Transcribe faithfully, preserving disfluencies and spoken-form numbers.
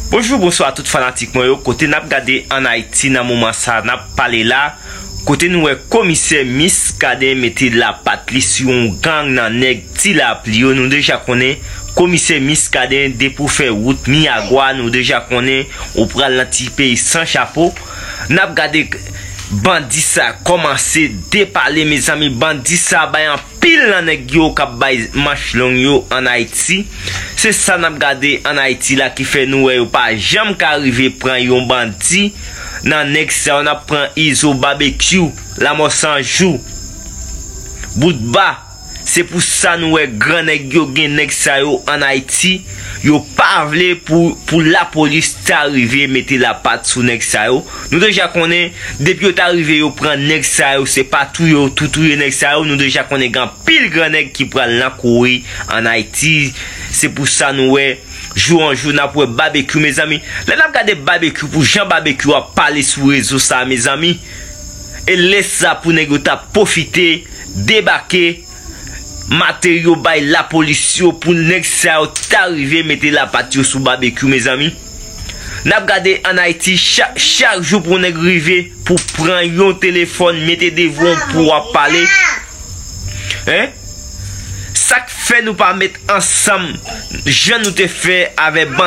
Bonjou, bonswa tout fanatik mwen yo. Kote n ap gade ann Ayiti nan moman sa n ap pale la, kote nou wè komisè Muscadin mete lapat li sou yon gang nan nèg Ti Lapli yo. Nou deja konnen komisè Muscadin, depi w fè wout Miyagwa, nou deja konnen ou pral nan ti peyi san chapo. N ap gade bandi sa kòmanse depale, mezanmi. Bandi sa bay anpil nan nèg yo k ap bay manch long yo ann Ayiti. Se sa n ap gade ann Ayiti la ki fè nou wè yo pa janm ka rive pran yon bandi nan nèg sa yo. N ap pran Izo, Babekyou, Lamò San Jou, Boutba. Se pou sa nou wè gran nèg yo gen nèg sa yo ann Ayiti. Yo pa vle pou, pou lapolis ta rive mete lapat sou nèg sa yo. Nou deja konnen, depi yo ta rive yo pran nèg sa yo, se pa touye yo tou touye nèg sa yo. Nou deja konnen gen anpil gran nèg ki pral nan kouri ann Ayiti. Se pou sa nou wè, jou an jou, n ap wè Babekyou, mezanmi. Lè n ap gade Babekyou, pou jan Babekyou ap pale sou rezo sa, mezanmi, e lè sa pou nèg yo ta pwofite debake, materyo bay lapolis yo pou nèg sa yo ta rive mete lapat yo sou Babekyou, mezanmi. N ap gade ann Ayiti, chak, chak jou pou nèg rive pou pran yon telefòn, mete devan w pou w ap pale. Hein? Sa k fè nou pa met ansanm jan nou te fè avè ban